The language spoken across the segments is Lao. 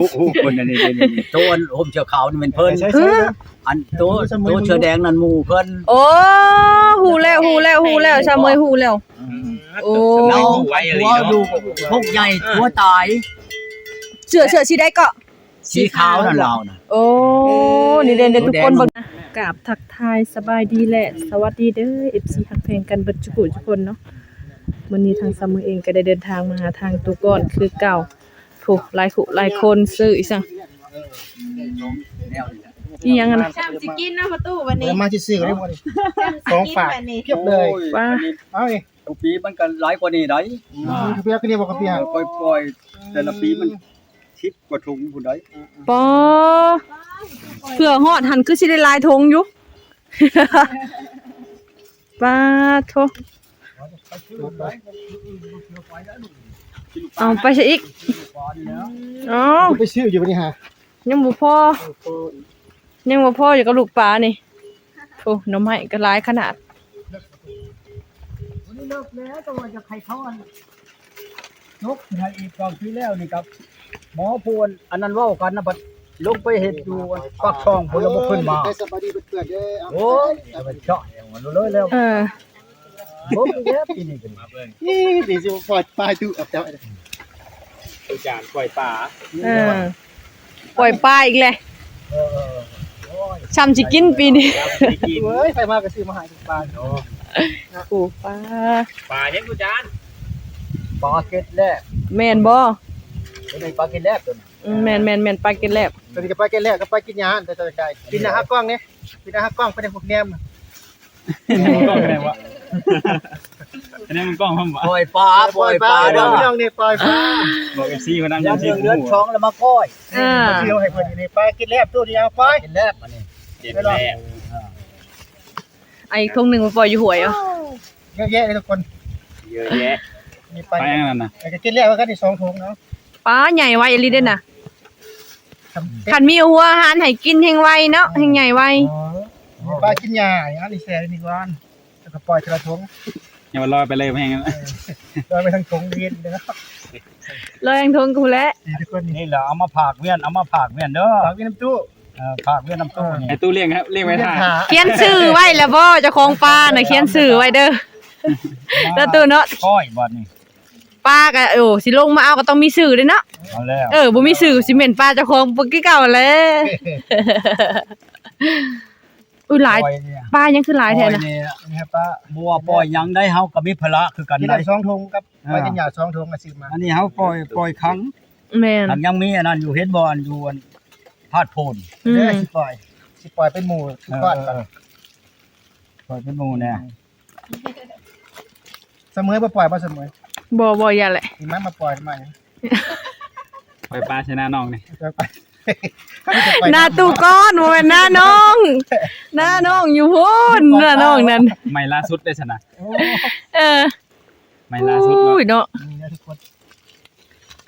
ໂອ້ໂຫ ຄົນອັນນີ້ ໂຕອັນຫົ່ມເສື້ອຂາວນີ້ແມ່ນເພິ່ນ ໃສ່ ໃສ່ ໃສ່ ອັນໂຕ ໂຕເສື້ອແດງນັ້ນໝູ່ເພິ່ນ. ໂອ້ ຮູ້ແລ້ວ ຮູ້ແລ້ວ ຮູ້ແລ້ວ ຊາວເມຍຮູ້ແລ້ວ. ອືມ ໂອ້ ລາວເອົາຜົວຢູ່ ພົກໃຫຍ່ ຜົວຕາຍ. ເສື້ອ ເສື້ອສີໃດເກາະ? ສີຂາວນັ້ນລາວນະ. ໂອ້ ນີ້ເດ້ ເດ້ທຸກຄົນເບິ່ງ. ກາບທັກທາຍສະບາຍດີ ແລະ ສະຫວັດດີເດີ ເອັຟຊີ ຮັກແພງກັນເບິດທຸກຜູ້ທຸກຄົນເນາະ. ມື້ນີ້ທາງຊາວເມຍເອງກໍໄດ້ເດີນທາງມາຫາທາງຕູ້ກ້ອນຄືເກົ່າ. ໂອ້ ຫຼາຍຄູ່ຫຼາຍຄົນ ຊື້ອີ່ຫຍັງ ອີ່ຫຍັງຫັ້ນນະ? ຊ່ຳຊິກິນເນາະພໍ່ຕູ້ ວັນນີ້ ມາຊື່ໆ ເດ້ ຂອງຝາກພຽບເລີຍ. ວ່າ ເອົານີ້ ທຸກປີມັນກໍຫຼາຍກວ່ານີ້ໄດ໋. ອືມ ເພື່ອຄືນີ້ບໍ່ກະປີ ເອີ ຄ່ອຍປ່ອຍແຕ່ລະປີມັນສິບກວ່າຖົງພຸ້ນໄດ໋. ປໍ ເພື່ອຮອດຫັ້ນຄືຊິໄດ້ຫຼາຍຖົງຢູ່. ປາໂທ ເອົາໄປຊະອີກ. ເອົາ ໄປຊື້ຢູ່ບັດນີ້ຫາ ຍັງບໍ່ພໍ ຍັງບໍ່ພໍຢູ່ກັບລູກປານີ້. ໂອ້ ໜໍ່ໄມ້ກໍຫຼາຍຂະໜາດ. ຈົກໃຫ້ອີກ ຕອນທີ່ແລ້ວນີ້ກັບໝໍຜູ້ອັນນັ້ນເວົ້າກັນນະ ບັດລົງໄປເຮັດຢູ່ປາກຊ່ອງພຸ້ນ ແລ້ວບໍ່ຂຶ້ນມາ. ສະບາຍດີເພື່ອນໆ ເດີ. ໂອ້ຍ ເອົາໄປເຈາະເອົາເລີຍແລ້ວ. ເອີ ບໍ່ມີແລ້ວປີນີ້ກໍ ນີ້ຊິປ່ອຍປາດຸອອກຈາກ ອາຈານປ່ອຍປາ. ເອີ ປ່ອຍປາອີກແຫຼະ. ເອີ ໂອ້ຍ ຊ່ຳຊິກິນປີນີ້. ເອີຍ ໃຜມາກໍຊື້ມາໃຫ້ປາເນາະ. ໂອ້ ປາ ປາຫຍັງອາຈານ? ປາເກັດແລບ. ແມ່ນບໍ່? ໂຕນີ້ປາເກັດແລບໂຕນີ້. ອືມ ແມ່ນໆໆ ປາເກັດແລບ. ໂຕນີ້ກໍປາເກັດແລບກັບປາກິນຫຍ້າ ແຕ່ຕົວໃຫຍ່. ປິດໜ້າຫາກ້ອງນີ້ ປິດໜ້າຫາກ້ອງ ໄປໃນພວກແນມ. ກ້ອງໄປໃນວະ? ອັນນີ້ມັນກ້ອງພ້ອມວະ? ປ່ອຍປາ ປ່ອຍປາ ປ່ອຍປາເດີພີ່ນ້ອງນີ້ ປ່ອຍປາ. ບອກເອັຟຊີມານຳ ຢ່າເດືອນ ເດືອນສອງແລ້ວມາກ້ອຍ. ອ່າ ຊິເອົາໃຫ້ເພິ່ນນີ້ ປາເກັດແລບໂຕນີ້ ເອົາໄປ ເກັດແລບ ອັນນີ້ເກັດແລບ. ອ່າ ໄອ້ຖົງໜຶ່ງມາປ່ອຍຢູ່ຫ້ວຍເອົາ. ເຍອະແຍະເລີຍທຸກຄົນ ເຍອະແຍະ. ນີ້ໄປ ໄປອັນນັ້ນນະ ໄປກໍເກັດແລ້ວກັນອີກສອງຖົງເນາະ. ປາໃຫຍ່ໄວອີ່ຫຼີເດ້ນະ. ຄັນມີຫົວອາຫານໃຫ້ກິນແຮ່ງໄວເນາະ ແຮ່ງໃຫຍ່ໄວ. ອໍ ປາກິນຫຍ້າ ອັນນີ້ແຊ່ໄວ້ນີ້ກ່ອນ ແລ້ວກໍປ່ອຍທີລະຖົງ. ຢ່າວ່າລອຍໄປເລີຍແຮງ ເອີ ລອຍໄປທາງຖົງເຫັນເດີ. ລອຍທາງຖົງກໍພຸ້ນແຫຼະ. ນີ້ທຸກຄົນ ນີ້ແຫຼະ ເອົາມາຝາກວຽນ ເອົາມາຝາກວຽນເດີ ຝາກວຽນນຳຕູ້. ເອີ ຝາກວຽນນຳຕູ້ນີ້ ໃຫ້ຕູ້ລ້ຽງ ລ້ຽງໄວ້ຖ້າ. ຂຽນຊື່ໄວ້ແລ້ວບໍ່ ເຈົ້າຂອງປານະ? ຂຽນຊື່ໄວ້ເດີ ນະຕູ້ເນາະ. ກ້ອຍບາດນີ້ ປາກໍ ໂອ້ ຊິລົງມາເອົາກໍຕ້ອງມີຊື່ເດ້ເນາະ. ເອົາແລ້ວ ເອີ ບໍ່ມີຊື່ຊິເໝັນປາເຈົ້າຂອງຄືເກົ່າແຫຼະ. ອຸ້ຍ ຫຼາຍ ປ່ອຍນີ້ ປາຫຍັງຄືຫຼາຍແທ້ນະ? ປ່ອຍນີ້ ນີ້ປາ ບໍ່ວ່າປ່ອຍຫຍັງໄດ໋ ເຮົາກໍມີພາລະຄືກັນໄດ໋. ສົອງຖົງກັບ ເອີ ປາກິນຫຍ້າສອງຖົງກໍຊື້ມາ. ອັນນີ້ເຮົາປ່ອຍ ປ່ອຍຂັງ ແມ່ນ ຄັນຍັງມີອັນນັ້ນຢູ່ ເຫັນບໍ່ ອັນຢູ່ອັນທາດໂພນ. ອືມ ເອີ ຊິປ່ອຍ ຊິປ່ອຍເປັນໝູ່ ເອີ ຊິຄວານກັນ ເອີ ປ່ອຍເປັນໝູ່ແດ່. ສະເໝີບໍ່ປ່ອຍບໍ່ສະເໝີ? ບໍ່ ບໍ່ ຢ່າແຫຼະ. ມາ ມາປ່ອຍມາຫຍັງ? ປ່ອຍປາໃສ່ໜ້ານ້ອງນີ້. ໜ້າຕູ້ກ້ອນ ບໍ່ແມ່ນໜ້ານ້ອງ ໜ້ານ້ອງຢູ່ພຸ້ນ ໜ້ານ້ອງນັ້ນ. ໃໝ່ລ່າສຸດເດ້ຊັ້ນນະ. ໂອ້ ເອີ ໃໝ່ລ່າສຸດເນາະ. ໂອ້ຍເນາະ ນີ້ນະທຸກຄົນ.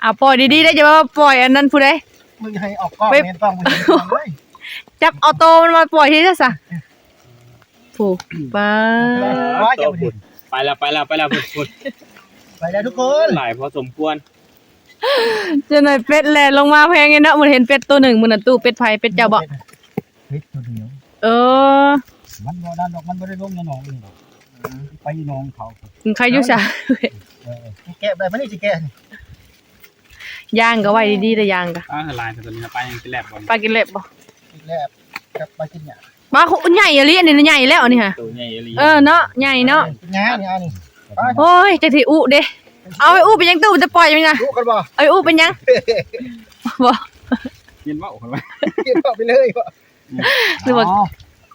ເອົາປ່ອຍດີໆ ເດີ ຢ່າວ່າປ່ອຍອັນນັ້ນຜູ້ໃດ. ມຶງໃຫ້ອອກກ້ອງ ແມ່ນກ້ອງບໍ່ເຫັນເລີຍ. ຈັບເອົາໂຕມັນມາປ່ອຍທີ່ຊະ. ຜູ້ ປາ ໄປແລ້ວ ໄປແລ້ວ ໄປແລ້ວ ພຸ້ນ ໄປແລ້ວທຸກຄົນ. ຫຼາຍພໍສົມຄວນ. ຈະໜ້ອຍເປັດແລ່ນລົງມາແພງເນາະ. ມື້ເຫັນເປັດໂຕໜຶ່ງ ມື້ນັ້ນຕູ້ ເປັດໃຜ? ເປັດເຈົ້າບໍ່? ເປັດໂຕດຽວ. ເອີ ມັນບໍ່ນັ້ນດອກ ມັນບໍ່ໄດ້ລົງໃນໜອງນີ້ດອກ ໄປໜອງເຂົາ. ມັນໃຄຢູ່ຊະ. ເອີ ຊິແກະໄດ້ ມານີ້ຊິແກະ. ຍ່າງກໍໄວ້ດີໆ ເດີ ຍ່າງກໍ. ອ່າ ຫຼາຍ ໂຕນີ້ປາກິນແລັບບໍ່? ປາກິນແລັບບໍ່? ກິນແລັບກັບປາກິນຫຍ້າ. ປາໃຫຍ່ອີ່ຫຼີ ອັນນີ້ນະ ໃຫຍ່ແລ້ວອັນນີ້ຫະ. ໂຕໃຫຍ່ອີ່ຫຼີ. ເອີເນາະ ໃຫຍ່ເນາະ. ຫຍ້ານີ້ອັນນີ້. ໂອ້ຍ ຈັກຊິອຸເດ້. ເອົາໄປອຸເປັນຫຍັງຕູ້ ຈະປ່ອຍມັນນະ? ອຸກັນບໍ່? ເອົາໄປອຸເປັນຫຍັງ? ບໍ່ ກິນເວົ້າກັນວ່າ ກິນເວົ້າໄປເລີຍບໍ່? ຫຼືວ່າ ອໍ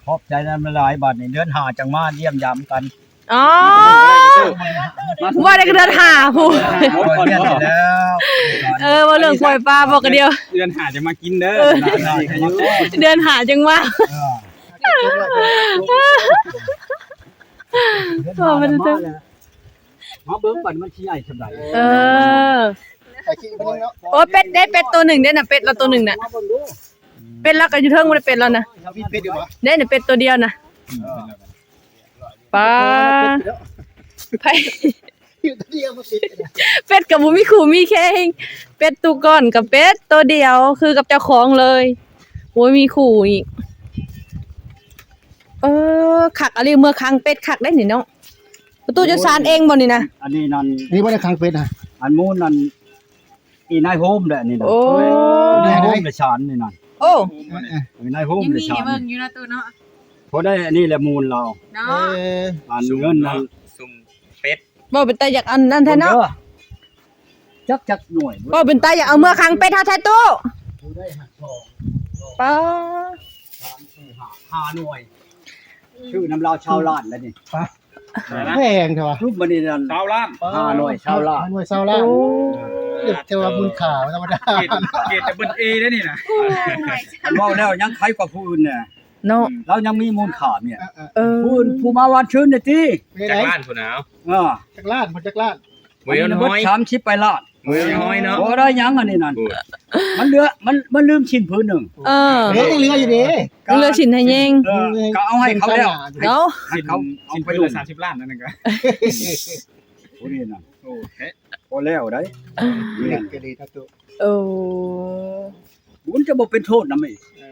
ຂອບໃຈນຳຫຼາຍ. ບາດນີ້ເດືອນຫ້າຈັ່ງມາຢ້ຽມຢາມກັນ. ອໍ ມາ ມາ ບໍ່ໄດ້ກໍເດືອນຫ້າພຸ້ນ. ເອີ ເວົ້າເລື່ອງປ່ອຍປາບໍ່ກະດຽວ ເດືອນຫ້າຈັ່ງມາກິນເດີ. ເອີ ເດືອນຫ້າຈັ່ງມາ. ເອີ ເດືອນຫ້າມາແລ້ວ ມາເບິ່ງບັດມັນຊິໃຫຍ່ສ່ຳໃດ. ເອີ ໂອ້ ເປັດເດ້ ເປັດໂຕໜຶ່ງເດ້ນະ ເປັດລະໂຕໜຶ່ງນະ. ເປັດລະກໍຢູ່ເທິງພຸ້ນ ເປັດລະນະ. ເດ້ນະ ເປັດໂຕດຽວນະ. ປາ ໃຜ ເປັດກໍບໍ່ມີຄູ່ມີແຂ່ງ ເປັດຕູ້ກ່ອນກໍເປັດໂຕດຽວ ຄືກັບເຈົ້າຂອງເລີຍ ບໍ່ມີຄູ່ອີກ. ເອີ ຄັກອີ່ຫຼີ ເມືອຂັງເປັດຄັກເດ້ນີ້ເນາະ. ປະຕູເຈົ້າສານເອງບໍ່ນີ້ນະ? ອັນນີ້ນັ້ນ ນີ້ບໍ່ໄດ້ຂັງເປັດນະ ອັນໝູນນັ້ນ ອີນາຍໂຮມແຫຼະນີ້ນະ. ໂອ້ ນາຍໂຮມນະຊານນີ້ນະ. ໂອ້ ເອີ ນາຍໂຮມນະຊານ ຍັງມີໃຫ້ເບິ່ງຢູ່ເນາະຕູ້ເນາະ. ພໍໄດ້ອັນນີ້ແຫຼະມູນລາວເນາະ. ເອີ ອັນເງິນນັ້ນ ຊຸມເປັດ ເວົ້າເປັນຕາຢາກອັນນັ້ນແທ້ເນາະ. ຈັກ ຈັກໜ່ວຍ ເວົ້າເປັນຕາຢາກເອົາເມືອຂັງເປັດເຮົາແທ້ຕູ້. ຜູ້ໄດ້ຫັກສອງ ປາ ສາມ ສີ່ ຫ້າ ຫ້າໜ່ວຍ ຊື້ນຳລາວຊາວລ້ານແລ້ວນີ້. ປາ ແພງແທ້ວ່າ ຊຸມບັດນີ້ນັ້ນ ຊາວລ້ານ ຫ້າໜ່ວຍຊາວລ້ານ ຫ້າໜ່ວຍຊາວລ້ານ. ໂອ້ ເລກແຕ່ວ່າມູນຄ່າບໍ່ທຳມະດາ ເກດ ເກດດັບເບິນເອເດ້ນີ້ນະ. ເວົ້າແລ້ວຍັງໄຄກວ່າຜູ້ອື່ນແດ່ເນາະ ລາວຍັງມີມູນຄ່າເມຍ. ເອີ ຜູ້ອື່ນ ຜູ້ມາວານຊືນນີ້ຕິ ຈັກລ້ານພຸ້ນນະ. ເອີ ຈັກລ້ານ ພຸ້ນຈັກລ້ານ ບໍ່ເຫັນຫ້ອຍ ສາມສິບປາຍລ້ານ ບໍ່ເຫັນຫ້ອຍເນາະ. ບໍ່ໄດ້ຫຍັງອັນນີ້ນັ້ນ ມັນເຫຼືອ ມັນ ມັນລືມຊິ້ນຜືນໜຶ່ງ. ເອີ ເຫຼືອ ຍັງເຫຼືອຢູ່ເດ້ ຍັງເຫຼືອຊິ້ນໃຫ້ແຍງ. ເອີ ກໍເອົາໃຫ້ເຂົາແລ້ວເນາະ ໃຫ້ເຂົາເອົາໄປລຸ້ນ ສາມສິບລ້ານອັນນັ້ນກໍ ຜູ້ນີ້ນະ. ໂອ້ ພໍແລ້ວໄດ໋ ເອີ ເຮັດກໍດີນະຕູ້. ໂອ້ ມັນຈະບໍ່ເປັນໂທດນຳອີກ. ເອີ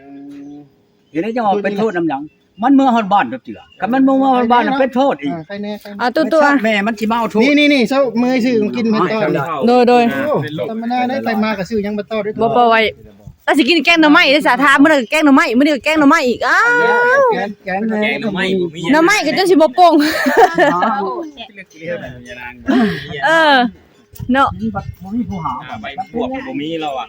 ເຮັດໃດຈັ່ງວ່າເປັນໂທດນຳຫຍັງ? ມັນເມືອຮອດບ້ານເທື່ອ ຄັນມັນບໍ່ເມືອຮອດບ້ານນະເປັນໂທດອີກ. ອ່າ ໃຄແນ່ ອ່າ ຕູ້ໆ ແມ່ມັນຊິມາເອົາໂທດ. ນີ້ໆໆ ເຊົ້າເມື່ອຍຊື້ຂອງກິນມາຕ້ອນ. ໂດຍໆ ໂອ້ ທຳມະດາໄດ໋ ໄປມາກໍຊື້ຫຍັງມາຕ້ອນເດ້. ບໍ່ ບໍ່ໄວ້ ລາວຊິກິນແກງໜໍ່ໄມ້ເດ້ສາ ຖາມມື້ນັ້ນກໍແກງໜໍ່ໄມ່ ມື້ນີ້ກໍແກງໜໍ່ໄມ້ອີກ. ອ້າວ ແກງ ແກງໜໍ່ໄມ້ບໍ່ມີ ໜໍ່ໄມ້ກໍຈົນຊິບໍ່ປົ່ງ. ເອີ ເນາະ ມັນບັດບໍ່ມີຜູ້ຫາ ອ່າ ໃບບວບກໍບໍ່ມີແລ້ວອະ.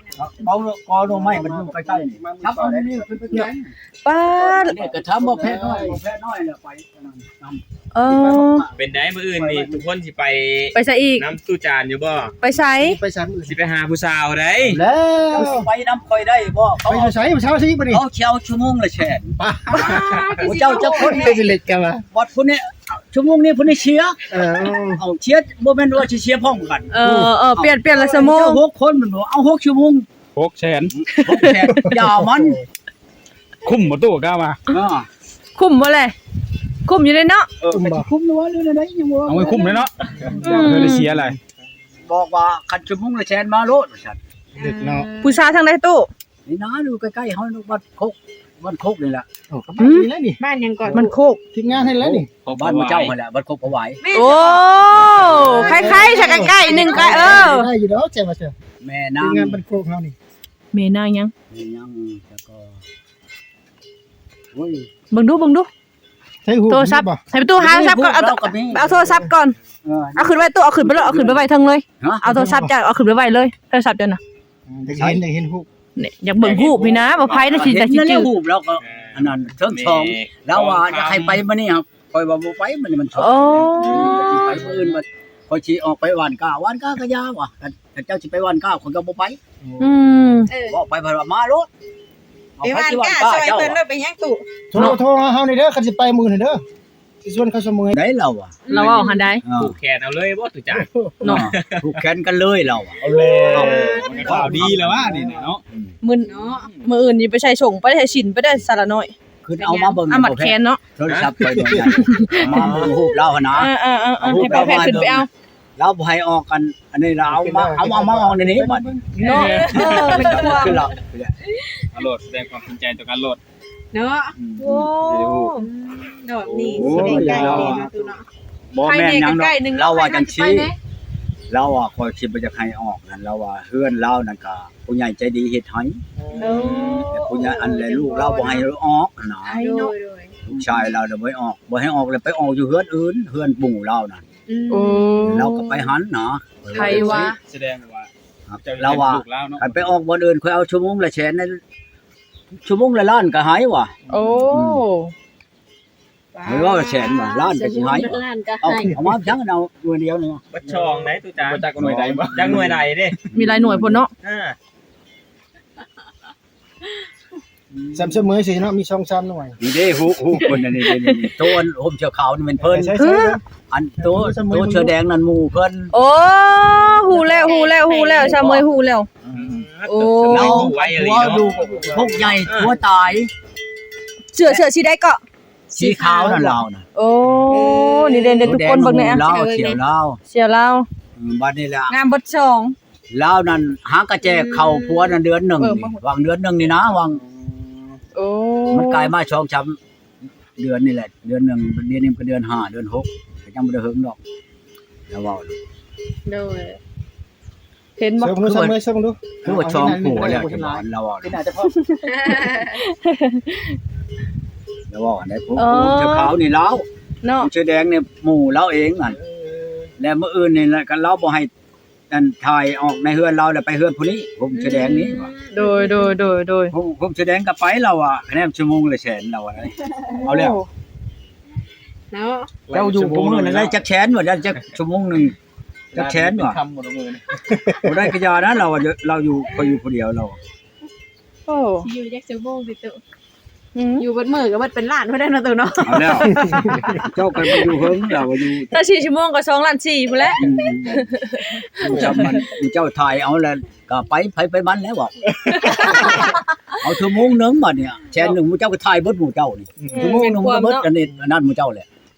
ເອົາ ກໍໜໍ່ໄມ້ມັນຢູ່ໃກ້ໆນີ້ ຈັບເອົານີ້ຂຶ້ນໄປແກງ. ປາດ ນີ້ກໍຖາມບໍ່ແພດນ້ອຍ ບໍ່ແພດນ້ອຍແລ້ວໄປອັນນັ້ນນຳ. ເອີ ເປັນໃດມື້ອື່ນນີ້ທຸກຄົນຊິໄປ ໄປໃສອີກ ນຳຕູ້ຈານຢູ່ບໍ່? ໄປໃສ? ໄປໃສມື້ອື່ນ? ຊິໄປຫາຜູ້ສາວໃດ໋. ແລ້ວ ໄປນຳຂ້ອຍໄດ້ບໍ່? ໄປຢູ່ໃສຜູ້ສາວຊິບັດນີ້? ເຂົາຊິເອົາຊົ່ວໂມງລະແສນ. ປາດ ເຈົ້າຈັກຄົນ ໄປເລັດກັນວ່າ ບັດຜູ້ນີ້ ຊົ່ວໂມງນີ້ຜູ້ນີ້ເສຍ. ເອີ ເອົາ ເສຍ ບໍ່ແມ່ນວ່າຊິເສຍພ້ອມກັນ. ເອີ ເອີ ປ່ຽນ ປ່ຽນລະຊົ່ວໂມງ ເຈົ້າຫົກຄົນແມ່ນບໍ່? ເອົາຫົກຊົ່ວໂມງ ຫົກແສນ ຫົກແສນ ຢ່າມັນ ຄຸ້ມບໍ່ຕູ້ ກ້າວ່າ? ເອີ ຄຸ້ມບໍ່ແລະ? ຄຸ້ມຢູ່ເດ້ເນາະ. ເອີ ຄຸ້ມບໍ່? ຄຸ້ມແລ້ວວ່າເລື່ອງໃດຍັງບໍ່ ເອົາໄວ້ຄຸ້ມເດ້ເນາະ. ອືມ ເພື່ອໄດ້ເສຍຫຼາຍ ບອກວ່າຄັນຊົ່ວໂມງລະແສນມາໂລດວ່າຊັ້ນ. ເດັກເນາະ ຜູ້ສາວທາງໃດຕູ້? ນີ້ນະ ຢູ່ໃກ້ໆເຮົາ ບ້ານໂຄກ ບ້ານໂຄກນີ້ແຫຼະ. ໂອ້ ກໍບ້ານນີ້ແຫຼະນີ້. ບ້ານຫຍັງເກາະ? ບ້ານໂຄກ ທີມງານຫັ້ນແຫຼະນີ້ ບ້ານໝູ່ເຈົ້າຫັ້ນແຫຼະ ບ້ານໂຄກປະຫວາຍ. ໂອ້ ໃກ້ໆ ໃຊ້ໃກ້ໆ ໜຶ່ງໃກ້ ເອີ ໄດ້ຢູ່ດອກ ແຕ່ວ່າ ແມ່ນາງ ທີມງານບ້ານໂຄກເຮົານີ້ ແມ່ນາງຫຍັງ? ແມ່ນາງ ແລ້ວກໍ ໂອ້ຍ ເບິ່ງດູ ເບິ່ງດູ ໃຊ້ຮູບ ໂທລະສັບ ໃຫ້ປະຕູຫາໂທລະສັບກ່ອນ ເອົາໂທລະສັບກ່ອນ. ເອີ ເອົາຂຶ້ນໄວ້ຕູ້ ເອົາຂຶ້ນໄປເລີຍ ເອົາຂຶ້ນໄປໄວ້ເທິງເລີຍ. ເອົາໂທລະສັບເຈົ້າ ເອົາຂຶ້ນໄປໄວ້ເລີຍ ໂທລະສັບເຈົ້ານະ. ຢາກເຫັນ ຢາກເຫັນຮູບ ນີ້ ຢາກເບິ່ງຮູບນີ້ນະ ບໍ່ໄພນະ ຊິໄດ້ຊິຈື່. ຮູບແລ້ວກໍອັນນັ້ນເທິງຊ່ອງ ລາວວ່າຢາກໃຫ້ໄປມື້ນີ້ ຂ້ອຍວ່າບໍ່ໄປ ມັນ ມັນຊ່ອງ. ໂອ້ ຊິໄປມື້ອື່ນ ບັດຂ້ອຍຊິອອກໄປຫວ່ານກ້າ ຫວ່ານກ້າກໍຢ່າວ່າ ຄັນເຈົ້າຊິໄປຫວ່ານກ້າ ຂ້ອຍກໍບໍ່ໄປ. ອືມ ເອີ ບອກໄປ ເພິ່ນວ່າມາໂລດ ໄປຫວ່ານກ້າຊ່ອຍເພິ່ນໂລດ. ເປັນຫຍັງຕູ້? ໂທ ໂທຫາເຮົານີ້ເດີ ຄັນຊິໄປມື້ນີ້ເດີ ຊິຊວນເຂົາສະເໝີຍໄດ໋ ລາວວ່າ. ລາວເວົ້າຫັ້ນໃດ ຜູກແຂນເອົາເລີຍບໍ່ຕູ້ຈານເນາະ? ຜູກແຂນກັນເລີຍ ລາວວ່າ. ເອົາແລ້ວ ຂ່າວດີແລ້ວວ່ານີ້ນະເນາະ. ມື້ ມື້ອື່ນຊິໄປໃສ່ສົງ ໄປໃສ່ສິນ ໄປໄດ້ສາລະນ້ອຍ. ຄືເອົາມາເບິ່ງ ອາ ມັດແຂນເນາະ ໂທລະສັບຂ້ອຍເບິ່ງໄດ້ ມາເບິ່ງຮູບລາວຫັ້ນນະ. ເອີໆໆ ໃຫ້ບ່າວແພດຂຶ້ນໄປເອົາ ລາວບໍ່ໃຫ້ອອກກັນ ອັນນີ້ລາວເອົາມາ ເອົາມາ ເອົາມາອອກໃນນີ້ບັດເນາະ. ເອີ ເປັນຫ່ວງ ເອົາໂລດ ສະແດງຄວາມຈິງໃຈຕໍ່ກັນໂລດເນາະ. ໂອ້ ໂດດນີ້ ໂອ້ ຊິໄດ້ໃກ້ເດ້ເນາະຕູ້ເນາະ. ບໍ່ແມ່ນຫຍັງດອກ ລາວວ່າຈັ່ງຊີ້ ລາວວ່າຂ້ອຍຊິບໍ່ຢາກໃຫ້ອອກນັ້ນ ລາວວ່າເຮືອນລາວນັ້ນກະ ຜູ້ໃຫຍ່ໃຈດີເຮັດໃຫ້. ໂອ້ ແຕ່ຜູ້ໃຫຍ່ ອັນ ແລະລູກລາວບໍ່ໃຫ້ອອກນະ. ໂດຍ ໂດຍ ລູກຊາຍລາວນະບໍ່ໃຫ້ອອກ ບໍ່ໃຫ້ອອກ ແລ້ວໄປອອກຢູ່ເຮືອນອື່ນ ເຮືອນໝູ່ລາວນັ້ນ. ອືມ ໂອ້ ລາວກໍໄປຫັ້ນນະ. ໃຜວ່າ ສະແດງວ່າ ລາວວ່າ ຄັນໄປອອກບ່ອນອື່ນ ຂ້ອຍເອົາຊົ່ວໂມງລະແສນ ຊົ່ວໂມງລະລ້ານກໍໃຫ້ວ່າ. ໂອ້ ອືມ ເຮີຍ ວ່າແສນວ່າ ລ້ານກໍຊິໃຫ້ ລ້ານກໍໃຫ້ ເອົາ ເອົາມາຈັ່ງ ເອົາໜ່ວຍດຽວນີ້ ເບິດຊ່ອງໄດ໋ຕູ້ຈານ. ບໍ່ຈັກໜ່ວຍໃດບໍ່ ຈັກໜ່ວຍໃດເດ້ ມີຫຼາຍໜ່ວຍພຸ້ນເນາະ. ເອີ ຊ່ຳສະເໝີຍຊິເນາະ ມີສອງສາມໜ່ວຍ. ນີ້ເດ້ ຮູບ ຮູບເພິ່ນ ອັນນີ້ເດ້ ນີ້ ໂຕອັນຮົ່ມເສື້ອຂາວນີ້ແມ່ນເພິ່ນ. ໃຊ່ໆ ອັນໂຕ ໂຕເສື້ອແດງນັ້ນໝູ່ເພິ່ນ. ໂອ້ ຮູ້ແລ້ວ ຮູ້ແລ້ວ ຮູ້ແລ້ວ ສະເໝີຍຮູ້ແລ້ວ. ອືມ ໂອ້ ລາວໄວອີ່ຫຼີເນາະ ຜົວຢູ່ ຜົວໃຫຍ່ ຜົວຕາຍ. ເສື້ອ ເສື້ອສີໃດເກາະ? ສີຂາວນັ້ນລາວນະ. ໂອ້ ນີ້ເດ້ ທຸກຄົນເບິ່ງແດ່ ລາວ ສ່ຽວລາວ ສ່ຽວລາວ. ເອີ ບັດນີ້ລະ ງາມເບິດສອງ. ລາວນັ້ນຫາກະແຈກເຂົ້າ ອືມ ຜົວນັ້ນເດືອນໜຶ່ງ ເອີ ນີ້ ຫວ່າງເດືອນໜຶ່ງນີ້ນະ ຫວ່າງ ໂອ້ ມັນກາຍມາສອງສາມເດືອນນີ້ແຫຼະ ເດືອນໜຶ່ງ ດຽວນີ້ມັນກະເດືອນຫ້າ ເດືອນຫົກ ກະຍັງບໍ່ໄດ້ເຖິງດອກ ລາວເວົ້າ. ໂດຍ ເຫັນບໍ່? ເຊີງດູ ເຊີງເບິ່ງດູ ຄືວ່າສອງຜົວແລ້ວ ຈະບອນລາວເວົ້າ ລາວເວົ້າໄດ້ ຜູ້ ເອີ ຜູ້ເສື້ອຂາວນີ້ລາວເນາະ ຜູ້ເສື້ອແດງນີ້ໝູ່ລາວເອງຫັ້ນ. ເອີ ແລ້ວມື້ອື່ນນີ້ລະ ຄັນລາວບໍ່ໃຫ້ ອັນ ຖ່າຍອອກໃນເຮືອນລາວ ແລ້ວໄປເຮືອນຜູ້ນີ້ ຜົມສະແດງນີ້. ອືມ ວ່າ ໂດຍ ໂດຍ ໂດຍ ໂດຍ ຜົມ ຜົມສະແດງກໍໄປ ລາວວ່າ ຄະແນນຊົ່ວໂມງລະແສນ ລາວວ່າ. ເອົາແລ້ວ ໂອ້ ເນາະ ເຈົ້າຢູ່ຜູ້ມື້ນັ້ນໄດ້ຈັກແສນ ວ່າໄດ້ຈັກຊົ່ວໂມງໜຶ່ງ ຈັກແສນ ວ່າ ບໍ່ໄດ້ກະຢ່ານະ ລາວວ່າ ລາວຢູ່ ຂ້ອຍຢູ່ຜູ້ດຽວ ລາວວ່າ. ໂອ້ ຊິຢູ່ຈັກຊົ່ວໂມງຕິ ຕູ້? ອືມ ຢູ່ເບິດມື້ກໍເບິດເປັນລ້ານພຸ້ນແຫຼະເນາະ ຕູ້ເນາະ. ເອົາແລ້ວ ເຈົ້າກໍບໍ່ຢູ່ເຫິງ ລາວວ່າຢູ່ ຖ້າສີ່ຊົ່ວໂມງກໍສອງລ້ານສີ່ພຸ້ນແຫຼະ. ອືມ ຈຳມັນ ເຈົ້າຖ່າຍເອົາແລ້ວກໍໄປ ໃຜໄປມັນແລ້ວ ເວົ້າ ເອົາຊົ່ວໂມງໜຶ່ງບັດນີ້ ແສນໜຶ່ງ ໝູ່ເຈົ້າກໍຖ່າຍເບິດ ໝູ່ເຈົ້ານີ້. ອືມ ຊົ່ວໂມງໜຶ່ງກໍເບິດ ເປັນຄວາມເນາະ ອັນນີ້ ອັນນັ້ນໝູ່ເຈົ້າແຫຼະ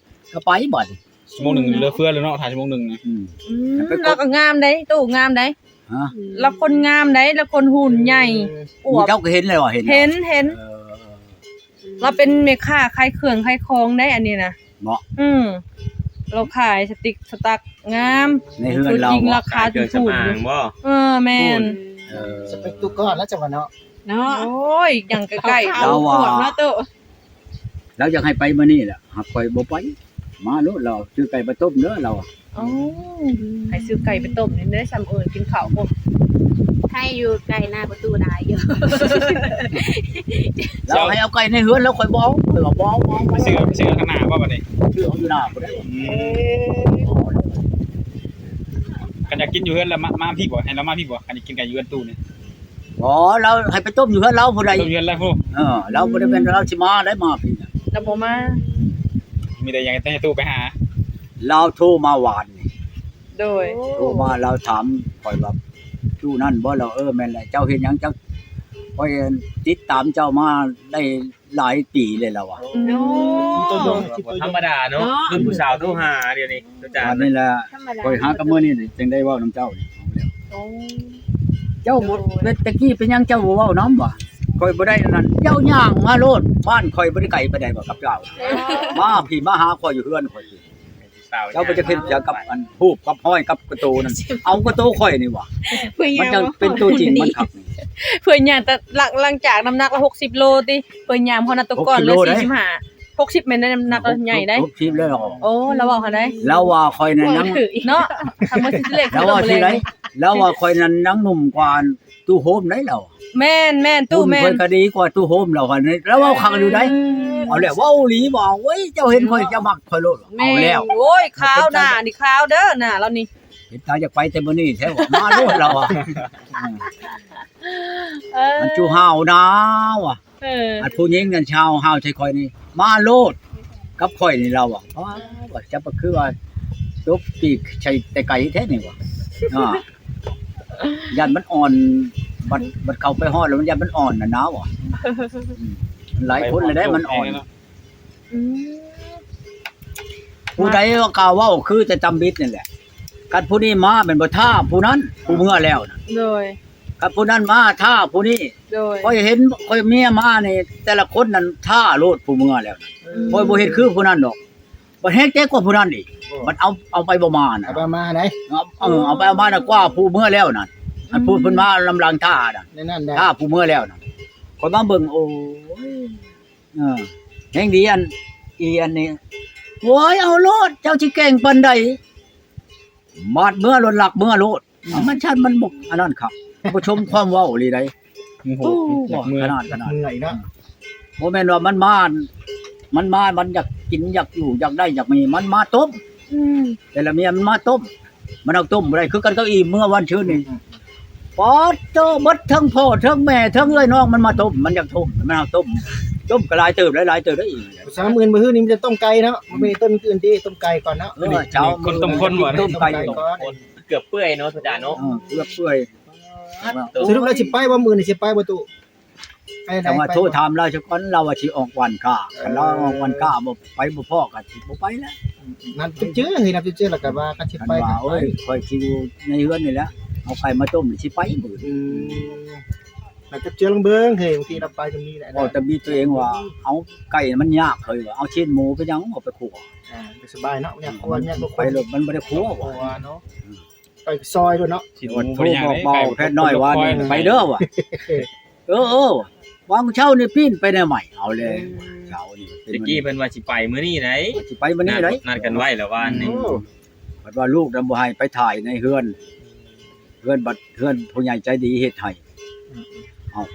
ກໍໄປບັດນີ້. ຊົ່ວໂມງໜຶ່ງເຫຼືອເຟືອແລ້ວເນາະ ຖ້າຊົ່ວໂມງໜຶ່ງນະ. ອືມ ອືມ ແລ້ວກໍງາມເດ້ ຕູ້ງາມເດ້. ຮະ? ລາວຄົນງາມໃດ໋ ລາວຄົນຫຸ່ນໃຫຍ່ ເອີ ອວບ ເຈົ້າກໍເຫັນແລ້ວ ເຫັນ ເຫັນ ເຫັນ. ເອີ ລາວເປັນແມ່ຄ້າຂາຍເຄື່ອງຂາຍຂອງໃດ໋ ອັນນີ້ນະ ເນາະ. ອືມ ລາວຂາຍສະຕິກສະຕັກງາມ ໃນເຮືອນລາວ ຕົວຈິງລາຄາຖືກ ຂາຍເຄື່ອງສຳອາງບໍ່? ເອີ ແມ່ນ. ເອີ ສະເປັກຕູ້ກ່ອນລະ ຈັ່ງວ່າເນາະ ເນາະ. ໂອ້ຍ ຫຍັງໃກ້ໆ ລາວວ່າ ເນາະຕູ້ ລາວຢາກໃຫ້ໄປມື້ນີ້ແຫຼະ ຫາກຂ້ອຍບໍ່ໄປ ມາໂລດ ລາວ ຊື້ໄກ່ໄປຕົ້ມເດີ ລາວ. ອໍ ໃຫ້ຊື້ໄກ່ໄປຕົ້ມນີ້ເດ້ ຊ່ຳເອີ້ນກິນເຂົ້າພຸ້ນ. ໃຫ້ຢູ່ໄກ່ໜ້າປະຕູຫຼາຍຢູ່ ລາວໃຫ້ເອົາໄກ່ໃນເຮືອນ ລາວຂ້ອຍບໍ່ເອົາ ຂ້ອຍວ່າບໍ່ເອົາ ບໍ່ເອົາ ໄປຊື້ ໄປຊື້ເອົາທາງໜ້າບໍ່ບັດນີ້? ຊື້ເອົາຢູ່ໜ້າພຸ້ນເດ້. ອືມ ຄັນຢາກກິນຢູ່ເຮືອນລະ ມາ ມາພີ້ບໍ່? ໃຫ້ລາວມາພີ້ບໍ່? ຄັນຢາກກິນໄກ່ຢູ່ເຮືອນຕູ້ນີ້. ບໍ່ ລາວໃຫ້ໄປຕົ້ມຢູ່ເຮືອນລາວພຸ້ນໃດ໋ ຕົ້ມເຮືອນລາວພຸ້ນ. ເອີ ລາວບໍ່ໄດ້ແມ່ນວ່າລາວຊິມາໄດ້ ມາພີ້ນະ ລາວບໍ່ມາ. ມີແຕ່ຢາກໃຫ້ຕູ້ໄປຫາ ລາວໂທມາວານນີ້. ໂດຍ ໂທມາ ລາວຖາມຂ້ອຍວ່າ ຕູ້ນັ້ນບໍ່? ລາວ ເອີ ແມ່ນແຫຼະ ເຈົ້າເຮັດຫຍັງ? ເຈົ້າ ຂ້ອຍຕິດຕາມເຈົ້າມາໄດ້ຫຼາຍປີແລ້ວ ລາວວ່າ. ອືມ ໂອ້ ບໍ່ທຳມະດາເນາະ ເນາະ ລຸ້ນຜູ້ສາວໂທຫາດຽວນີ້ ອາຈານ. ອັນນີ້ແຫຼະ ທຳມະດາ ຂ້ອຍຫາກັບມື້ນີ້ຈຶ່ງໄດ້ເວົ້ານຳເຈົ້ານີ້. ໂອ້ ເຈົ້າບໍ່ ໂດຍ ແຕ່ກີ້ເປັນຫຍັງເຈົ້າບໍ່ເວົ້ານຳວະ? ຂ້ອຍບໍ່ໄດ້ອັນນັ້ນ ເຈົ້າຍ່າງມາໂລດ ບ້ານຂ້ອຍບໍ່ໄດ້ໄກປານໃດບໍ່ກັບເຈົ້າ. ເອີ ມາພີ້ ມາຫາຂ້ອຍຢູ່ເຮືອນຂ້ອຍພີ້. ເຈົ້າບໍ່ຈະເຫັນຫຍັງກັບອັນຮູບກັບຮອຍກັບກະໂຕນັ້ນ ເອົາກະໂຕຂ້ອຍນີ້ຫວາ ມັນຈັ່ງເປັນຕົວຈິງມັນຄັກ. ເພິ່ນຍ່າງ ແຕ່ຫຼັງ ຫຼັງຈາກນ້ຳໜັກລະຫົກສິບໂລຕິ ເພິ່ນຍ່າງຮອດນະໂຕະກ່ອນເຫຼືອສີ່ສິບຫ້າ ຫົກສິບແມ່ນໄດ໋ ນ້ຳໜັກລະໃຫຍ່ໄດ໋ ຫົກສິບແລ້ວ. ໂອ້ ລາວເວົ້າຫັ້ນໃດ໋ ລາວວ່າຂ້ອຍນັ້ນຍັງ ເນາະ ທຳເມືອງສີສະເກດ ລາວວ່າຊີ້ໄດ໋ ລາວວ່າຂ້ອຍນັ້ນຍັງໜຸ່ມກວ່າຕູ້ໂຮມໄດ໋ ລາວ. ແມ່ນໆ ຕູ້ແມ່ນ ຂ້ອຍກໍດີກວ່າຕູ້ໂຮມລາວຫັ້ນ ລາວເວົ້າຄັກຢູ່ໃດ໋. ເອີ ເອົາແລ້ວ ເວົ້າອີ່ຫຼີບໍ່? ໂອ້ຍ ເຈົ້າເຫັນຂ້ອຍ ເຈົ້າມັກຂ້ອຍໂລດ. ແມ່ນ ເອົາແລ້ວ ໂອ້ຍ ຂາວໜ້ານີ້ ຂາວເດີ ໜ້າລາວນີ້ ເປັນຕາຢາກໄປແຕ່ມື້ນີ້ແທ້ຫວາ ມາໂລດລາວວ່າ. ເອີ ອັນຈູ່ຫ້າວນາວ່າ ເອີ ອັນຜູ້ຍິງນັ້ນຊາວຫ້າວໃສ່ຂ້ອຍນີ້ ມາໂລດ ກັບຂ້ອຍນີ້ລາວວ່າ. ອ້າ ວ່າຈະ ຄືວ່າຕົບປີກໃສ່ແຕ່ໄກແທ້ນີ້ວ່າ ຢ້ານມັນອ່ອນ ບັດ ບັດເຂົ້າໄປຮອດແລ້ວມັນຢ້ານມັນອ່ອນຫັ້ນນາວ່າ. ອືມ ຫຼາຍຄົນແລ້ວໄດ໋ມັນອ່ອນ. ອືມ ຜູ້ໃດວ່າກ້າເວົ້າຄືແຕ່ຕຳບິດນີ້ແຫຼະ ຄັນຜູ້ນີ້ມາແມ່ນບໍ່ ຖ້າຜູ້ນັ້ນ ຜູ້ເມືອແລ້ວນະ. ໂດຍ ຄັນຜູ້ນັ້ນມາ ຖ້າຜູ້ນີ້. ໂດຍ ຂ້ອຍເຫັນ ຂ້ອຍເມຍມານີ້ ແຕ່ລະຄົນນັ້ນ ຖ້າໂລດ ຜູ້ເມືອແລ້ວນະ. ອືມ ຂ້ອຍບໍ່ເຮັດຄືຜູ້ນັ້ນດອກ ບັດແຮງແຕກກວ່າຜູ້ນັ້ນອີກ. ໂອ້ ບັດເອົາ ເອົາໄປບໍ່ມານະ ເອົາໄປເອົາມາຫັ້ນໃດ໋. ເອົາ ເອີ ເອົາໄປເອົາມານະກວ່າຜູ້ເມືອແລ້ວນັ້ນ. ອືມ ອັນຜູ້ເພິ່ນມານຳຫຼັງ ຖ້ານັ້ນ ນັ້ນໆ ຖ້າຜູ້ເມືອແລ້ວນັ້ນ. ຂ້ອຍມາເບິ່ງ ໂອ້ຍ ເອີ ແຮງດີອັນ ອີອັນນີ້ ໂອ້ຍ ເອົາໂລດ ເຈົ້າຊິເກັ່ງປານໃດ ບາດເມືອໂລດ ລັກເມືອໂລດ. ອືມ ມັນຊັ້ນ ມັນບໍ່ອັນນັ້ນຄັກ ບໍ່ຊົມຄວາມເວົ້າອີ່ຫຼີໃດ໋. ໂອ້ໂຫ ໂອ້ ຂະໜາດ ຂະໜາດ ເມື່ອຍເນາະ. ບໍ່ແມ່ນວ່າມັນມາ ມັນມາ ມັນຢາກກິນ ຢາກຢູ່ ຢາກໄດ້ ຢາກມີ ມັນມາຕົ້ມ. ອືມ ແຕ່ລະເມຍມັນມາຕົ້ມ ມັນເອົາຕົ້ມບໍ່ໄດ້ ຄືກັນກັບອີ່ເມື່ອວານຊືນນີ້. ອືມ ປາດໂທ້ ເບິດທັງພໍ່ທັງແມ່ທັງເອື້ອຍນ້ອງມັນມາຕົ້ມ ມັນຢາກຕົ້ມ ມັນເອົາຕົ້ມ ຕົ້ມກໍຫຼາຍເຕີບ ຫຼາຍໆເຕີບໄດ໋. ເຊົ້າມື້ອື່ນ ມື້ຮືນີ້ມີແຕ່ຕົ້ມໄກ່ເນາະ ອືມ ບໍ່ມີຕົ້ນອື່ນຕິ ຕົ້ມໄກ່ກ່ອນເນາະ. ເອີ ເຊົ້າມື້ຕົ້ມຄົນ ຕົ້ມໄກ່ ຕົ້ມຄົນ ເກືອບເປື່ອຍເນາະ ອາຈານເນາະ. ເອີ ເກືອບເປື່ອຍ. ສະຫຼຸບແລ້ວຊິໄປບໍ່ ມື້ນີ້ຊິໄປບໍ່ຕູ້? ໄປໃດ ແຕ່ວ່າ ໄປ ໂທຖາມລາວຊະກ່ອນ ລາວວ່າຊິອອກວັນກາ ເອີ ຄັນລາວອອກວັນກາ ບໍ່ໄປບໍ່ພໍ້ກໍຊິບໍ່ໄປແລ້ວ. ອືມໆ ນັດເຈີ ເຮີ້ຍ ນັດເຈີ ແລ້ວກໍວ່າຄັນຊິໄປກໍໄປ. ໂອ້ຍ ຂ້ອຍຊິຢູ່ໃນເຮືອນນີ້ແຫຼະ ເອົາໄກ່ມາຕົ້ມຊິໄປມື້ອື່ນ. ອືມ ນັດເຈີລອງເບິ່ງ ເຮີ້ຍ ບາງທີລາວໄປກໍມີແຫຼະ. ເວົ້າແຕ່ມີຕົວເອງວ່າ ເອົາໄກ່ມັນຍາກ ເຮີ້ຍ ວ່າເອົາຊີ້ນໝູໄປຫຍັງ ເອົາໄປຂົ້ວ. ອ່າ ສະບາຍເນາະ ຍາກຂົ້ວ ຍາກບໍ່ ໄປໂລດ ມັນບໍ່ໄດ້ຂົ້ວ ບໍ່ ເນາະ. ອືມ ໄປຊອຍໂລດເນາະ. ຊິໂທບອກເບົາແພດນ້ອຍວ່າ ໄປເດີວ່າ ເອີໆ ວ່າ ວາງເຊົ້ານີ້ປີ້ນໄປແນວໃໝ່ ເອົາແລ້ວ. ອືມ ເຈົ້ານີ້ ຕະກີ້ເພິ່ນວ່າຊິໄປມື້ນີ້ໃດ໋ ຊິໄປມື້ນີ້ໃດ໋ ນັດກັນໄວ້ແລ້ວວ່ານີ້. ໂອ້ ເພິ່ນວ່າລູກນຳບໍ່ໃຫ້ໄປຖ່າຍໃນເຮືອນ ເຮືອນບັດເຮືອນຜູ້ໃຫຍ່ໃຈດີເຮັດໃຫ້. ອືມ ເອົ້າ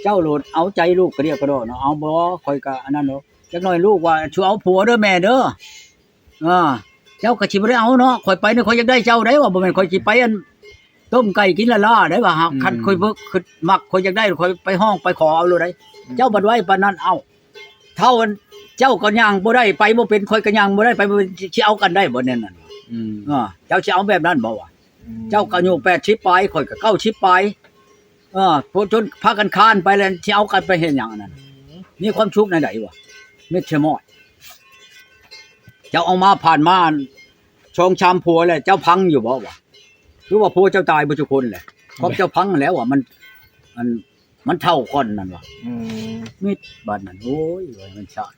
ເຈົ້າໂລດເອົາໃຈລູກກະດຽກກະດໍເນາະ. ເອົາບໍ່ ຂ້ອຍກະອັນນັ້ນເນາະ. ຈັກໜ້ອຍລູກວ່າ ຊິເອົາຜົວເດີແມ່ເດີ. ອ່າ ເຈົ້າກໍຊິບໍ່ໄດ້ເອົາເນາະ ຂ້ອຍໄປນີ້ ຂ້ອຍຢາກໄດ້ເຈົ້າໄດ໋ວ່າ ບໍ່ແມ່ນຂ້ອຍຊິໄປອັນ ຕົ້ມໄກ່ກິນລ້າໆໄດ໋ວ່າ. ຫາກ ອືມ ຄັນຂ້ອຍເບິ່ງ ຄິດມັກ ຂ້ອຍຢາກໄດ້ ຂ້ອຍໄປຮ້ອງໄປຂໍເອົາໂລດໄດ໋. ອືມ ເຈົ້າບັດໄວປານນັ້ນ ເອົ້າ ເຖົ້າອັນ ເຈົ້າກໍຍ່າງບໍ່ໄດ້ ໄປບໍ່ເປັນ ຂ້ອຍກໍຍ່າງບໍ່ໄດ້ ໄປບໍ່ເປັນ ຊິເອົາກັນໄດ້ບໍ່ແນວນັ້ນ? ອືມ ເອີ ເຈົ້າຊິເອົາແບບນັ້ນບໍ່ວະ? ອືມ ເຈົ້າກໍອາຍຸແປດສິບປາຍ ຂ້ອຍກໍເກົ້າສິບປາຍ. ເອີ ພວກຊົນພາກັນຄານໄປແລ້ວ ຊິເອົາກັນໄປເຮັດຫຍັງອັນນັ້ນ? ອືມ ມີຄວາມສຸກແນວໃດວະ? ມິດຊະມອດ ເຈົ້າເອົາມາຜ່ານມາສອງສາມຜົວແລ້ວ ເຈົ້າພັງຢູ່ບໍ່ວະ? ຄືວ່າຜົວເຈົ້າຕາຍເບິດທຸກຄົນແຫຼະ ຄອບເຈົ້າພັງແລ້ວວະ ມັນ ອັນ ມັນເຖົ້າກ່ອນນັ້ນວະ. ອືມ ມິດບາດນັ້ນ ໂອ້ຍ ວ່າມັນຊາດ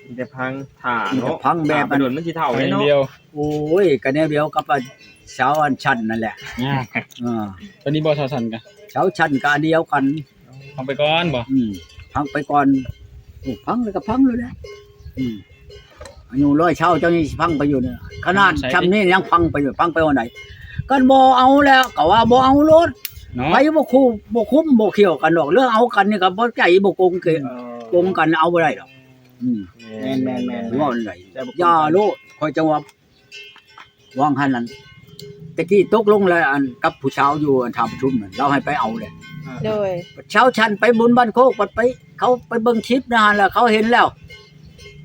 ມີແຕ່ພັງຖ້າເນາະ ມີແຕ່ພັງແບບ ຖ້າໄປດົນມັນຊິເຖົ້າເດ້ເນາະ. ໂອ້ຍ ກໍແນວດຽວກັບ ອາ ຊາວອັນຊັ້ນນັ້ນແຫຼະ. ອືມ ເອີ ຕອນນີ້ບໍ່ຊາວຊັ້ນກະ ຊາວຊັ້ນກະອັນດຽວກັນ. ພັງໄປກ່ອນບໍ່? ອືມ ພັງໄປກ່ອນ. ໂອ້ ພັງແລ້ວກໍພັງໂລດແຫຼະ. ອືມ ອາຍຸຮ້ອຍຊາວ ເຈົ້ານີ້ຊິພັງໄປຢູ່ນີ້ ຂະໜາດຊ່ຳນີ້ຍັງພັງໄປຢູ່ ພັງໄປຮອດໃດ? ຄັນບໍ່ເອົາແລ້ວກໍວ່າບໍ່ເອົາໂລດເນາະ ໃຜບໍ່ຄູ່ ບໍ່ຄຸ້ມບໍ່ຂຽວກັນດອກ ເລື່ອງເອົາກັນນີ້ກໍບໍ່ໃຈບໍ່ກົງເກ ເອີ ກົງກັນເອົາບໍ່ໄດ້ດອກ. ອືມ ແມ່ນໆໆ ເວົ້າແນວໃດ ຢ່າໂລດ ຂ້ອຍຈັ່ງວ່າ ວ່າງຫັ້ນນັ້ນ ແຕ່ກີ້ຕົກລົງແລ້ວ ອັນ ກັບຜູ້ສາວຢູ່ ອັນ ທ່າປະຊຸມນັ້ນ ລາວໃຫ້ໄປເອົາເດ້. ໂດຍ ຊາວຊັ້ນໄປບຸນບ້ານໂຄກ ບັດໄປ ເຂົາໄປເບິ່ງຄລິບນະຫັ້ນ ແລ້ວເຂົາເຫັນແລ້ວ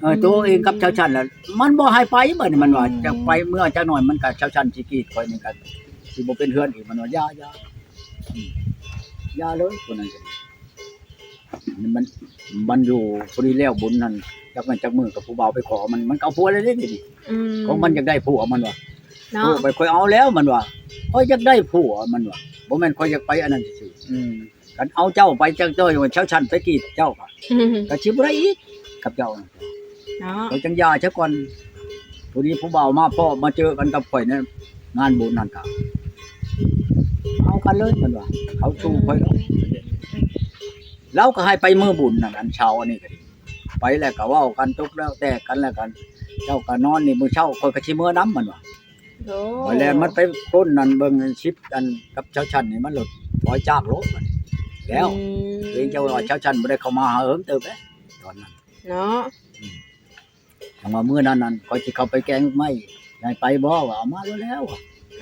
ເອີ ອືມ ໂຕເອງກັບຊາວຊັ້ນແລ້ວ ມັນບໍ່ໃຫ້ໄປ ບັດນີ້ມັນວ່າ ອືມ ຈະໄປເມືອຈັກໜ້ອຍ ມັນກໍ ຊາວຊັ້ນຊິກຣີດຂ້ອຍນີ້ກໍຊິບໍ່ເປັນເຮືອນອີກ ມັນວ່າ ຢ່າ ຢ່າ ອືມ ຢ່າເລີຍ ຄົນນັ້ນ. ມັນ ມັນຢູ່ພໍດີແລ້ວບຸນຫັ້ນ ຈັກແມ່ນຈັກມື້ກັບຜູ້ບ່າວໄປຂໍມັນ ມັນກໍເອົາຜົວແລ້ວເດ້ນີ້. ອືມ ຂອງມັນຢາກໄດ້ຜົວມັນວ່າ ເນາະ ໂອ້ ໄປຂ້ອຍເອົາແລ້ວມັນວ່າ ຂ້ອຍຢາກໄດ້ຜົວມັນວ່າ ບໍ່ແມ່ນຂ້ອຍຢາກໄປອັນນັ້ນຊື່ໆ. ອືມ ຄັນເອົາເຈົ້າໄປຈັກ ເຈົ້າ ເຈົ້າຊັ້ນໄປກີດເຈົ້າກໍ ກໍຊິບໍ່ໄດ້ອີກກັບເຈົ້າເນາະ. ຂ້ອຍຈັ່ງຢ່າຊະກ່ອນ ພໍດີຜູ້ບ່າວມາພໍ້ມາເຈີກັນກັບຂ້ອຍໃນງານບຸນນັ້ນກໍ ເອົາກັນເລີຍເພິ່ນວ່າ ເຂົາສູ່ຂ້ອຍດອກ. ລາວກໍໃຫ້ໄປມື້ບຸນນັ້ນ ອັນເຊົ້າອັນນີ້ກໍດີ ໄປແລ້ວກໍເວົ້າກັນຕົກແລ້ວແຕກກັນແລ້ວກັນ ເຈົ້າກໍນອນນີ້ ມື້ເຊົ້າຂ້ອຍກໍຊິເມືອນຳ ມັນວ່າ. ໂອ້ ແລ້ວມັນໄປຄົ້ນນັ້ນເບິ່ງ ອັນ ຄລິບ ອັນ ກັບຊາວຊັ້ນນີ້ ມັນໂລດຖອຍຈາກໂລດບັດນີ້ແລ້ວ. ອືມ ເກງເຈົ້າວ່າຊາວຊັ້ນບໍ່ໄດ້ເຂົ້າມາຫາເຫິງເຕີບແລ້ວຕອນນັ້ນເນາະ. ອືມ ຈັ່ງວ່າມື້ນັ້ນນັ້ນ ຂ້ອຍຊິເຂົ້າໄປແກງໄມ້ ໃຫ້ໄປບໍ່ ວ່າເອົາມາໂລດແລ້ວ.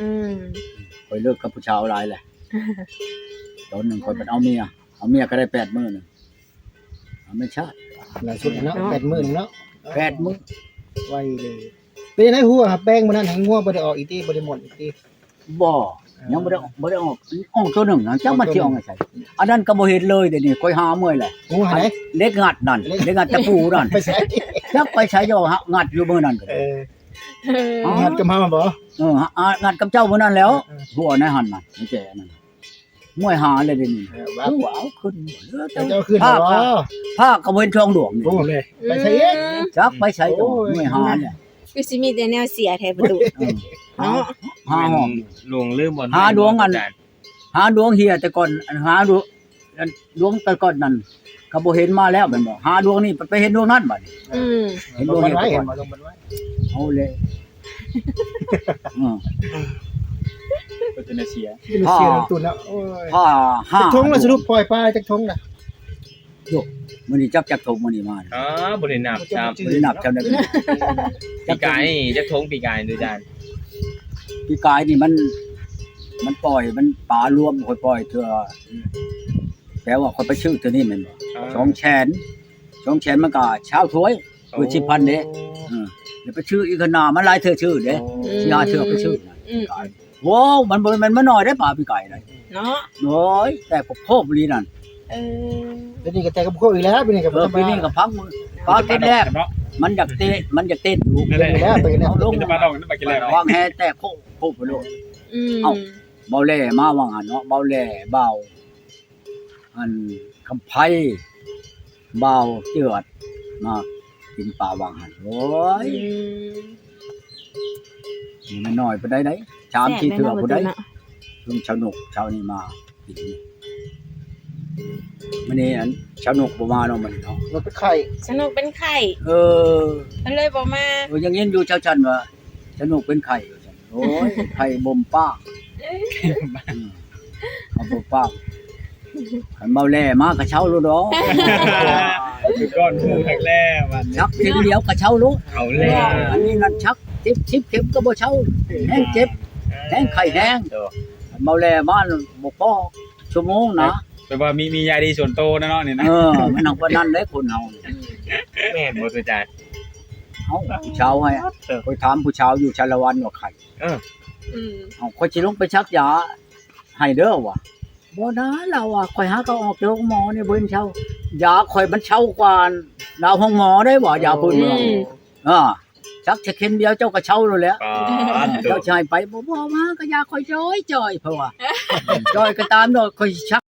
ອືມ ຂ້ອຍເລີກກັບຜູ້ສາວຫຼາຍແຫຼະ ຕອນໜຶ່ງຂ້ອຍບັດເອົາເມຍ ເອົາເມຍກໍໄດ້ແປດມື້ໜຶ່ງ ເອົາແມ່ນຊາດ ຫຼາຍສຸດເນາະ ເນາະ ແປດມື້ເນາະ ແປດມື້ ໄວເລີຍ. ເປັນໃດຫົວແປງມື້ນັ້ນ ຫົວບໍ່ໄດ້ອອກອີກຕິ ບໍ່ໄດ້ໝົດອີກຕິ? ບໍ່ ເອີ ຍັງບໍ່ໄດ້ ບໍ່ໄດ້ອອກ ອອກຕົວໜຶ່ງນະ ຈັກມັນຊິອອກໃນໃສ ອັນນັ້ນກໍບໍ່ເຫັນເລີຍ. ດຽວນີ້ຂ້ອຍຫາເມື່ອຍແຫຼະ ຫົວໃນ ອັນເຫຼັກງັດນັ້ນ ເຫຼັກ ເຫຼັກງັດຕະປູນັ້ນ ໄປໃສ ຈັກໄປໃສ ເຈົ້າຫາ ງັດຢູ່ມື້ນັ້ນກໍໄດ້. ເອີ ເອີ ຫາ ງັດກັບເຮົາບໍ່? ເອີ ຫາ ງັດກັບເຈົ້າມື້ນັ້ນແລ້ວ. ເອີ ເອີ ຫົວໃນຫັ້ນນະ ໃນແຈນັ້ນ ຫ້ວຍ ຫາແລ້ວດຽວນີ້ ເອີ ວ່າ ເອົາຂຶ້ນ ເຈົ້າຂຶ້ນ ຜ້າ ແລ້ວບໍ່? ຜ້າກໍບໍ່ເຫັນຊ່ອງດວງນີ້. ໂອ້ ໄປໃສອີກ? ອືມ ຈັກໄປໃສ ໂອ້ຍ ຫ້ວຍ ຫາແລ້ວ ຄືຊິມີແຕ່ແນວເສຍແທ້ປະຕູ. ເອີ ຫາ ຫາຫ້ອງ ຫຼົງລືມບ່ອນ ຫາດວງອັນ ອາຈານ ຫາດວງເຮຍແຕ່ກ່ອນ ອັນ ຫາດວງ ອັນ ດວງແຕ່ກ່ອນນັ້ນ ກໍບໍ່ເຫັນມາແລ້ວແມ່ນບໍ່? ຫາດວງນີ້ໄປເຫັນດວງນັ້ນບັດນີ້. ອືມ ເຫັນດວງເຮຍແຕ່ກ່ອນ ເອົາແລ້ວ ເອີ ກໍຈະໄດ້ເສຍ ເປັນເສຍ ອ່າ ນຳຕຸນແລ້ວ. ໂອ້ຍ ອ່າ ຈັກຖົງລະ ສະຫຼຸບປ່ອຍປາຈັກຖົງລະ? ໂຍ ມື້ນີ້ຈັບຈັກຖົງມື້ນີ້ມາ ອໍ ບໍ່ໄດ້ນັບຊ້ຳ ບໍ່ໄດ້ນັບຊ້ຳ. ປີກາຍນີ້ຈັກຖົງ ປີກາຍ ດູຈານ? ປີກາຍນີ້ມັນ ມັນປ່ອຍ ມັນປາລວມ ຂ້ອຍປ່ອຍເທື່ອ ແປວ່າຂ້ອຍໄປຊື້ເທື່ອນີ້ແມ່ນບໍ່? ອໍ ສອງແສນ ສອງແສນມັນກໍຊາວຖ້ວຍ ຄືສິບພັນເດ້. ໂອ້ ເອີ ແລ້ວໄປຊື້ອີກຂ້າງໜ້າ ມັນຫຼາຍເທື່ອຊື້ເດ້. ໂອ້ ສີ່ຫ້າເທື່ອໄປຊື້ນະ ອືມ ປີກາຍ. ໂອ້ ມັນບໍ່ແມ່ນ ມັນໜ້ອຍເດ້ ປາປີກາຍນະເນາະ. ໂອ້ຍ ແຕ່ໂຄບອີ່ຫຼີນັ້ນ. ເອີ ດຽວນີ້ກໍແຕ່ງກັບຄົວອີກແລ້ວ ດຽວນີ້ກໍບໍ່ທຳມະດາ ເອີ ປີນີ້ກໍພັງ ປາກິນແລ້ວ ເນາະ ມັນຢາກເຕະ ມັນຢາກເຕະດູ ເດຍວນີ້ແລ້ວ ໄປກັນແລ້ວ ເອົາລົງ ມັນຈະມາດອງ ມັນໄປກິນແລ້ວ ວາງແຫແຕ່ໂຄກ ໂຄກພຸ້ນໂລດ ອືມ ເອົ້າ ເບົາແຫຼມາວ່າງຫັ້ນເນາະ ເບົາແຫຼ ເບົາ ອັນ ຄຳໄພ ບ່າວເຈືອດ ມາກິນປາວ່າງຫັ້ນ ໂອ້ຍ ອືມ ນີ້ມັນນ້ອຍປານໃດໃດ ສາມສີ່ເທື່ອພຸ້ນໃດ ເນາະ ລຸງຊາວນົກ ຊາວນີ້ມາກິນ ມື້ນີ້ອັນ ຊາວນົກບໍ່ມາເນາະ ມື້ນີ້ເນາະ ເປັນໄຂ້ ຊາວນົກເປັນໄຂ້ ເອີ ເພິ່ນເລີຍບໍ່ມາ ເອີ ຍັງຍິນຢູ່ຊາວຊັ້ນວ່າ ຊາວນົກເປັນໄຂ້ວ່າຊັ້ນ ໂອ້ຍ ໄຂ້ບົ່ມປາກ ອືມ ເອົາບໍ່ປາກ ຄັນເບົາແຫຼມາກໍເຊົາໂລດດອກ ຄືກ່ອນໝູ່ຄັກແລ້ວບັດນີ້ ສັກເຂັມດຽວກໍເຊົາໂລດ ເອົາແລ້ວ ອັນນີ້ນັ້ນສັກສິບ ສິບເຂັມກໍບໍ່ເຊົາ ແຮງເຈັບ ແຮງໄຂ້ແຮງ ຄັນເບົາແຫຼມາບໍ່ພໍຊົ່ວໂມງນະ ແບບວ່າມີ ມີຢາດີສ່ວນໂຕນະເນາະນີ້ນະ ເອີ ມັນໜັກກວ່ານັ້ນເດ້ຄົນເຮົາ ແມ່ນບໍ່ ສຸຈາຍ ເອົ້າ ຜູ້ສາວໃຫ້ ຂ້ອຍຖາມຜູ້ສາວຢູ່ສາລະວັນວ່າໄຂ້ ເອີ ອືມ ເອົ້າ ຂ້ອຍຊິລົງໄປສັກຢາໃຫ້ເດີວ່າ ບໍ່ນາ ລາວວ່າ ຂ້ອຍຫາກໍອອກຈາກໂຮງໝໍນີ້ບໍ່ເຫັນເຊົາ ຢາຂ້ອຍມັນເຊົາກວ່າລາວໂຮງໝໍເດ້ວ່າ ຢາພື້ນເມືອງ ອືມ ເອີ ສັກແຕ່ເຂັມດຽວເຈົ້າກໍເຊົາໂລດແຫຼະ ປາດໂທ້ ເຈົ້າຊິໃຫ້ໄປ ບໍ່ ບໍ່ມາກໍຢາຂ້ອຍຈ່ອຍໆ ເພິ່ນວ່າ ຈ່ອຍກໍຕາມດອກ ຂ້ອຍຊິສັກ